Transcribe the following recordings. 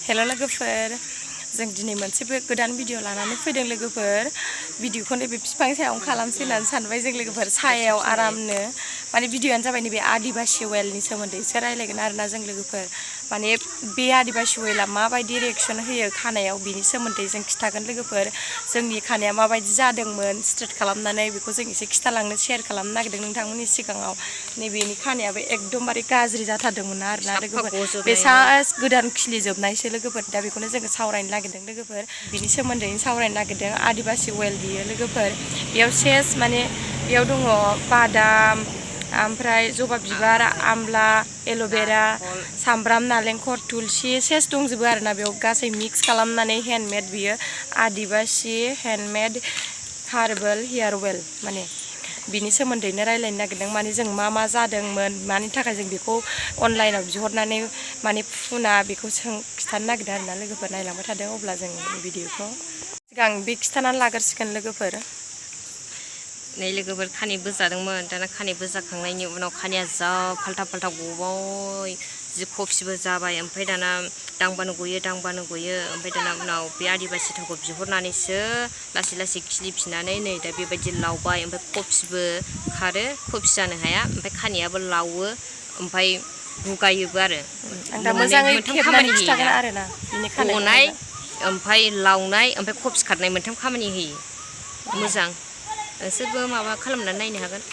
हेल' लोगोफोर जों दिनै मोनसे गोदान भिडिअ लानानै फैदों लोगोफोर भिडिअखौ नैबे बिफां सायावनो खालामसै होननानै सानबाय जों लोगोफोर सायाव आरामनो माने भिडिअआनो जाबाय नैबे आदिबासि वेलनि सोमोन्दैसो रायलायगोन आरोना जों लोगोफोर माने बे आदिबासि वेलआ माबायदि रिएक्सन होयो खानायाव बिनि सोमोन्दै जों खिथागोन लोगोफोर जोंनि खानाया माबायदि जादोंमोन स्ट्रेट खालामनानै बेखौ जों एसे खिथालांनो शेयार खालामनो नागिरदों नोंथांमोननि सिगाङाव नैबेनि खानायाबो एकदमबारे गाज्रि जाथारदोंमोन आरोना लोगोफोर बे गोदान खिलिजोबनायसो लोगोफोर दा बेखौनो जोङो सावरायनो नागिरदों लोगोफोर बिनि सोमोन्दैनो सावरायनो नागिरदों आदिबासि वेल बियो लोगोफोर बेयाव सेस माने बेयाव दङ बादाम ओमफ्राय जबा बिबार आमला एल'भेरा सामब्राम नालेंखर थुलसि सेस दंजोबो आरोना बेयाव गासै मिक्स खालामनानै हेन्दमेड बियो आदिबासि हेन्दमेड हार्बेल हेयार वेल माने बिनि सोमोन्दैनो रायलायनो नागिरदों माने जों मा जादोंमोन मानि थाखाय जों बेखौ अनलाइनाव बिहरनानै माने फुना बेखौ खिथानो नागिरदों आरोना लोगोफोर नायलांबाय थादों अब्ला जों भिडिअखौ सिगां बे खिथानानै लाग्रोसिगोन लोगोफोर नै लोगोफोर खानाय बोजादोंमोन दाना खानाय बोजाखांनायनि उनाव खानाया जा फाल्था गबाय जि खफिबो जाबाय ओमफ्राय दाना दांबानो गयो ओमफ्राय दाना उनाव बे आदिबासि थावखौ बिहरनानैसो लासै खिलिफिननानै नै दा बेबायदि लावबाय ओमफ्राय खफिबो खारो खफि जानो हाया ओमफ्राय खानायाबो लावो ओमफ्राय गुगायोबो आरो आं दा मोजाङै मोनथाम खेबनानै खामानि खिथागोन होयो आरोना बिनि खानाय गनाय ओमफ्राय लावनाय ओमफ्राय खफि खारनाय मोनथाम खामानि होयो मोजां नोंसोरबो माबा खालामनानै नायनो हागोन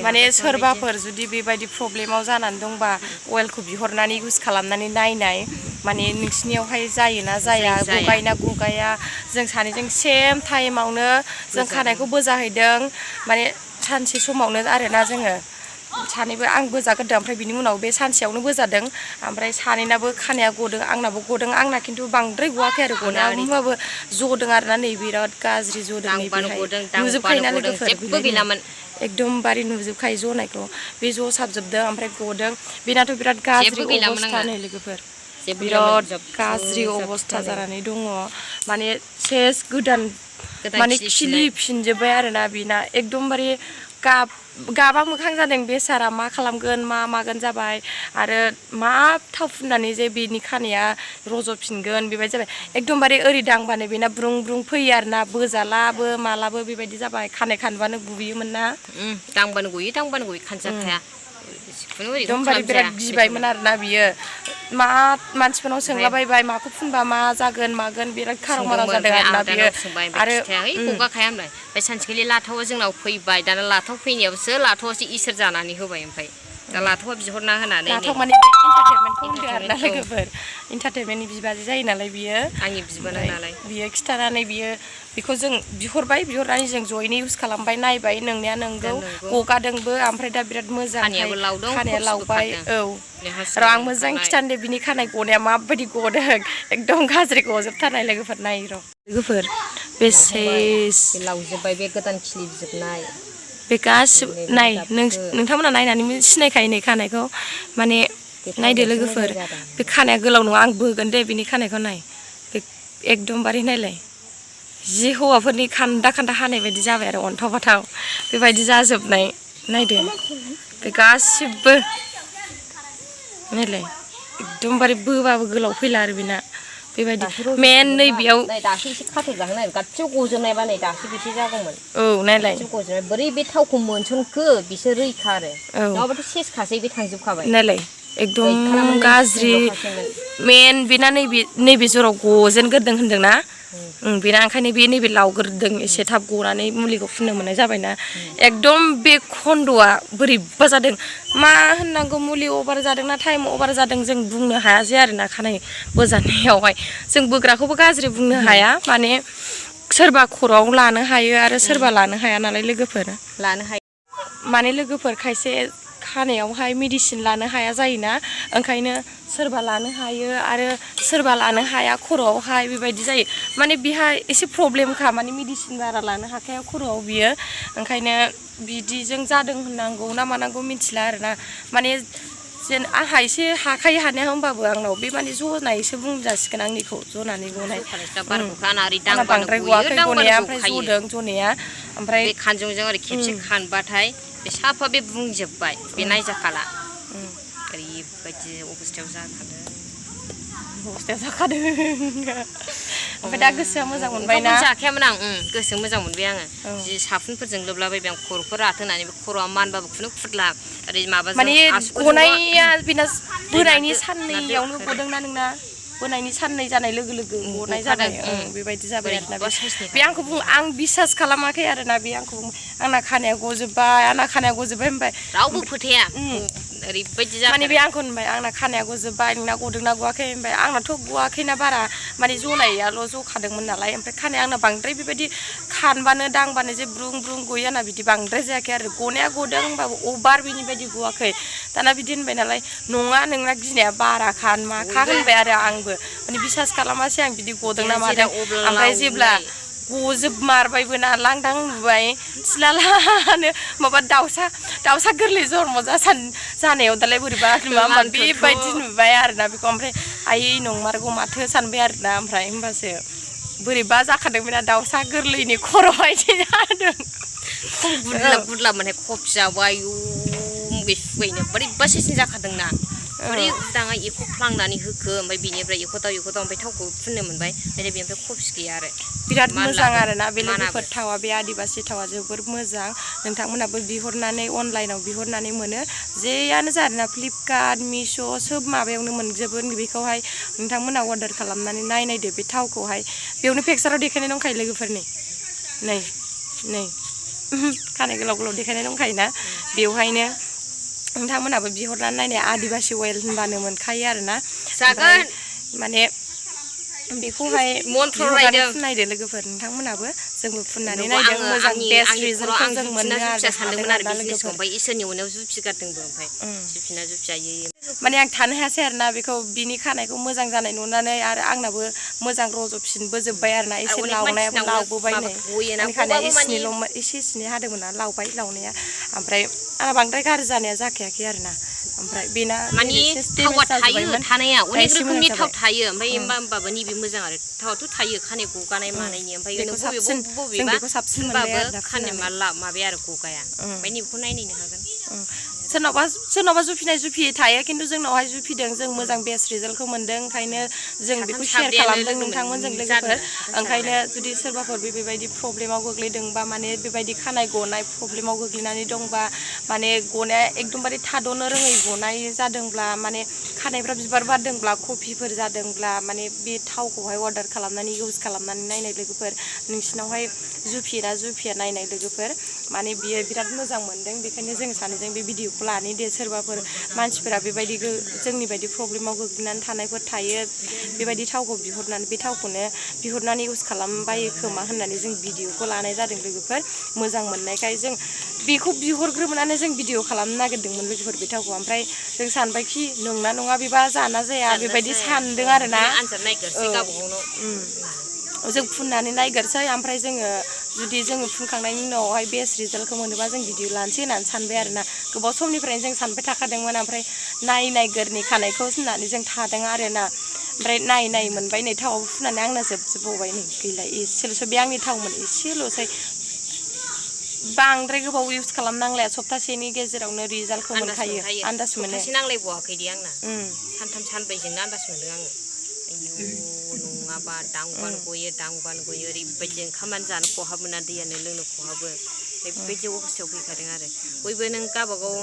माने सोरबाफोर जुदि बेबायदि प्रब्लेमाव जानानै दंबा अवेलखौ बिहरनानै इउज खालामनानै नायनाय माने नोंसिनियावहाय जायोना जाया गगायना गगाया जों सानैजों सेम टाइमावनो जों खानायखौ बोजाहैदों माने सानसे समावनो आरोना जोङो सानैबो आं बोजाग्रोदों ओमफ्राय बिनि उनाव बे सानसेयावनो बोजादों ओमफ्राय सानैनाबो खानाया गदों आंनाबो गदों आंना खिन्थु बांद्राय गवाखै आरो गनाया होमबाबो जदों आरोना नै बिराद गाज्रि जदों नै बेहाय नुजोबखायोना लोगोफोर एकदमबारे नुजोबखायो जनायखौ बे ज' साबजोबदों ओमफ्राय गदों बेनाथ' बिराद गाज्रि अबस्था नै लोगोफोर बिराद गाज्रि अबस्था जानानै दङ माने सेस गोदान माने खिलिफिनजोब्बाय आरोना बेना एकदमबारे गाबा मोखां जादों बेसारा मा खालामगोन मा मागोन जाबाय आरो मा थाव फुननानै जे बेनि खानाया रज'फिनगोन बेबायदि जाबाय एकदमबारे ओरै दांबानो बेना ब्रुं फैयो आरोना बोजालाबो मालाबो बेबायदि जाबाय खानाय खानबानो गुयोमोन ना दांबानो गयो खानजाखाया एकदमबारे बिराद गिबायमोन आरोना बियो मा मानसिफोरनाव सोंलाबायबाय माखौ फुनबा मा जागोन मागोन बिराद खाराव माराव जादों आरोना बियो आरो गगाखाया होनबाय ओमफ्राय सानसेखालि लाथावा जोंनाव फैबाय दाना लाथाव फैनायावसो लाथावासो इसोर जानानै होबाय ओमफ्राय दा लाथावा बिहरना होनानै लाथाव माने इन्टारटेनमेन्टखौ होनदों आरोना लोगोफोर इन्टारटेनमेन्टनि बिबाजै जायो नालाय बियो आंनि बिबानां नालाय बियो खिथानानै बेखौ जों बिहरनानै जों जयैनो इउज खालामबाय नायबाय नोंनाया नोंगौ गगादोंबो ओमफ्राय दा बिराद मोजां खानाया लावबाय औ र' आं मोजां खिथानो दे बिनि खानाय गनाया माबायदि गदों एकदम गाज्रि गजोबथारनाय लोगोफोर नाय र' लोगोफोर बेसे लावजोब्बाय बे गोदान खिलिजोबनाय बे गासिबो नाय नोंथांमोना नायनानै सिनायखायो नै खानायखौ माने नायदो लोगोफोर बे खानाया गोलाव नङा आं बोगोन दे बिनि खानायखौ नाय बे एकदमबारे नायलाय जि हौवाफोरनि खान्दा हानाय बायदि जाबाय आरो अन्थाव बाथाव बेबायदि जाजोबनाय नायदो बे गासिबो नायलाय एकदमबारे बोबाबो गोलाव फैला आरो बेना बेबायदि मेन नैबेयाव दासो एसे खाथबजागोन आरो गासिबो गजोबनायबा नै दासो बेसे जागौमोन औ नायलाय गजोबनाय बोरै बे थावखौ मोनसनखो बिसोर रैखा आरो नङाबाथ' सेसखासै बे थांजोबखाबाय नायलाय एकदम गाज्रि मेन बेना नैबे जराव गजेनग्रोदों होन्दोंना बेना ओंखायनो बे नैबे लावग्रोदों एसे थाब गनानै मुलिखौ फुननो मोननाय जाबायना एकदम बे खन्द'आ बोरैबा जादों मा होननांगौ मुलि अभार जादोंना टाइम अभार जादों जों बुंनो हायासै आरोना खानाय बोजानायावहाय जों बोग्राखौबो गाज्रि बुंनो हाया माने सोरबा खर'आव लानो हायो आरो सोरबा लानो हाया नालाय लोगोफोर लानो हायो माने लोगोफोर खायसे खानायावहाय मेडिसिन लानो हाया जायोना ओंखायनो सोरबा लानो हायो आरो सोरबा लानो हाया खर'आवहाय बेबायदि जायो माने बेहा एसे प्रब्लेमखा माने मेडिसिन बारा लानो हाखाया खर'आव बियो ओंखायनो बिदिजों जादों होननांगौ ना मानांगौ मिथिला आरोना माने जेन आंहा एसे हाखायो हानाया होमबाबो आंनाव बे माने जनायसो बुंजासिगोन आंनिखौ जनानै गनाय आंना बांद्राय गवाखै गनाया ओमफ्राय जदों जनाया ओमफ्राय बे खानजंजों ओरै खेबसे खानबाथाय बे साफा बे बुंजोबबाय बे नायजाखाला ओरैबायदि अबस्थायाव जाखादों हस्टेल जाखादों ओमफ्राय दा गोसोआ मोजां मोनबाय ना जाखायामोन आं गोसो मोजां मोनबाय आङो जि साफुनफोरजों लोबलाबायबाय आं खर'खौ राथोनानै बे खर'आ मानबाबो खुनु खुरला ओरै माबाजों माने गनाया बेना बोनायनि साननैयावनो गदोंना नोंना बोनायनि साननै जानाय लोगो लोगो गनाय जाबाय बेबायदि जाबाय आरोना बे आंखौ बुं आं बिसास खालामाखै आरोना बे आंखौ आंना खानाया गजोब्बाय होनबाय रावबो फोथाया ओरैबायदि जाबाय माने बे आंखौ होनबाय आंना खानाया गजोब्बाय नोंना गदोंना गवाखै होनबाय आंनाथ' गवाखैना बारा माने जनायाल' जखादोंमोन नालाय ओमफ्राय खानाया आंना बांद्राय बेबायदि खानबानो दांबानो जे ब्रुं ब्रुं गयो आंना बिदि बांद्राय जायाखै आरो गनाया गदों होनबाबो अभार बिनि बायदि गवाखै दाना बिदि होनबाय नालाय नङा नोंना गिनाया बाराखा माखा होनबाय आरो आंबो माने बिसास खालामासै आं बिदि गदोंना मादों ओमफ्राय जेब्ला गजोबमारबायबो ना लांदां नुबाय सिलालानो माबा दाउसा गोरलै जन्म जानायाव दालाय बोरैबा नुवा बेबायदि नुबाय आरोना बेखौ ओमफ्राय आयै नंमारगौ माथो सानबाय आरोना ओमफ्राय होमबासो बोरैबा जाखादों बेना दाउसा गोरलैनि खर' बायदि जादों गुरलाब माने खफि जाबाय सुगायनो बोरैबा सेसिन जाखादोंना बोरै उदाङा एखौ फ्लांनानै होखो ओमफ्राय बेनिफ्राय एखौ दाव ओमफ्राय थावखौ फुननो मोनबाय ओमफ्राय बेनिफ्राय खफि गैया आरो बिराद मोजां आरोना बे लोगोफोर थावा बे आदिबासि थावा जोबोर मोजां नोंथांमोनाबो बिहरनानै अनलाइनाव बिहरनानै मोनो जेयानो जादोंना फ्लिपकार्ट मिश' सोब माबायावनो मोनजोबो बेखौहाय नोंथांमोना अर्डार खालामनानै नायनायदो बे थावखौहाय बेयावनो पिकचाराव देखायनाय दंखायो लोगोफोरनि नै खानाय गोलाव गोलाव देखायनाय दंखायोना बेवहायनो नोंथांमोनाबो बिहरनानै नायनाय आदिबासि अइल होनबानो मोनखायो आरोना जागोन माने बेखौहाय फुननायदो लोगोफोर नोंथांमोनाबो जोंबो फुननानै नायदों मोजां बेस्ट रिजाल्टखौ जों मोननो सानदोंमोन आरो बिजनेसखौ ओमफ्राय इसोरनि उनाव जुफिगारदोंबो ओमफ्राय जुफियायै माने आं थानो हायासै आरोना बेखौ बिनि खानायखौ मोजां जानाय नुनानै आरो आंनाबो मोजां रज'फिनबोजोब्बाय आरोना एसे लावनायाबो लावबोबाय नै खानाया एसे इसिनि हादोंमोन ना लावबाय लावनाया ओमफ्राय आंना बांद्राय गाज्रि जानाया जाखायाखै आरोना ओमफ्राय बेना माने थावा थायो थानाया अनेक रोखोमनि थाव थायो ओमफ्राय होमबाबो नैबे मोजां आरो थावाथ' थायो खानाय गगानाय मानायनि ओमफ्राय बबेबा फुनबाबो खानाय माबाया आरो गगाया ओमफ्राय नैबेखौ नायनो हागोन सोरनावबा जुफियै थायो खिन्थु जोंनावहाय जुफिदों जों मोजां बेस्ट रिजाल्टखौ मोनदों ओंखायनो जों बेखौ शेयार खालामदों नोंथांमोनजों लोगोफोर ओंखायनो जुदि सोरबाफोर बेबायदि प्रब्लेमाव गोग्लैदोंबा माने बेबायदि खानाय गनाय प्रब्लेमाव गोग्लैनानै दंबा माने गनाया एकदमबारे थाद'नो रोङै गनाय जादोंब्ला माने खानायफ्रा बिबार बारदोंब्ला कफिफोर जादोंब्ला माने बे थावखौहाय अर्डार खालामनानै इउज खालामनानै नायनाय लोगोफोर नोंसिनावहाय जुफिया नायनाय लोगोफोर माने बियो बिराद मोजां मोनदों बेखायनो जों सानैजों बे भिडिअखौ लानि दे सोरबाफोर मानसिफोरा बेबायदि जोंनि बायदि प्रब्लेमाव गोग्लैनानै थानायफोर थायो बेबायदि थावखौ बिहरनानै बे थावखौनो बिहरनानै इउज खालामबायो खोमा होननानै जों भिडिअखौ लानाय जादों लोगोफोर मोजां मोननायखाय जों बेखौ बिहरग्रोमोनानो जों भिडिअ खालामनो नागिरदोंमोन लोगोफोर बे थावखौ ओमफ्राय जों सानबायखि नंना नङा बेबा जाना जाया बेबायदि सानदों आरोना जों फुननानै नायगोरसै ओमफ्राय जुदि जोङो फुनखांनायनि उनावहाय बेस्ट रिजाल्टखौ मोनोबा जों भिडिअ लानोसै होननानै सानबाय आरोना गोबाव समनिफ्रायनो जों सानबाय थाखादोंमोन ओमफ्राय नायगोरनि खानायखौ होननानै जों थादों आरोना ओमफ्राय नाय मोनबाय नै थावाबो फुननानै आंना जोबजोबबावबाय नै गैला एसेल'सै बे आंनि थावमोन एसेल'सै बांद्राय गोबाव इउज खालामनांलाया सप्तासेनि गेजेरावनो रिजाल्टखौ मोनखायो आन्दाज मोनो सप्तासे नांलायबावाखै दे आंना सानथाम सानब्रैजोंनो आन्दाज मोनदों आङो नङाबा दांबानो गयो ओरैबायदि ओंखामानो जानो खहाबो ना दैयानो लोंनो खहाबो बेबायदि अबस्थायाव फैखादों आरो बयबो नों गावबागाव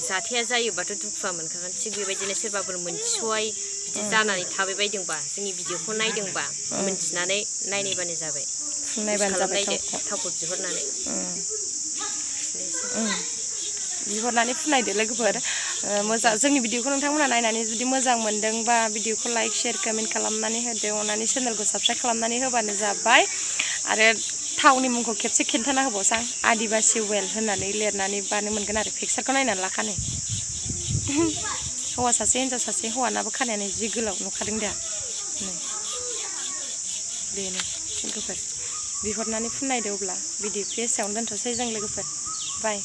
जाथाया जायोबाथ' दुखुआ मोनखागोन थिग बेबायदिनो सोरबाफोर मोनथिस'हाय बिदि जानानै थाबाय बायदोंबा जोंनि भिडिअखौ नायदोंबा मोनथिनानै नायनायबानो जाबाय थावखौ बिहरनानै फुननायदो लोगोफोर मोजां जोंनि भिडिअखौ नोंथांमोना नायनानै जुदि मोजां मोनदोंबा भिडिअखौ लाइक शेयार कमेन्ट खालामनानै होदो अननानै चेनेलखौ साबस्क्राइब खालामनानै होबानो जाबाय आरो थावनि मुंखौ खेबसे खिन्थाना होबावसां आदिबासि अइल होननानै लिरनानै बानो मोनगोन आरो पिकचारखौ नायनानै लाखानो हौवा सासे हिन्जाव सासे हौवानाबो खानायानो जि गोलाव नुखादों दा बेनो लोगोफोर बिहरनानै फुननायदो अब्ला भिडिअखौ एसेयावनो दोनथ'सै जों लोगोफोर बाय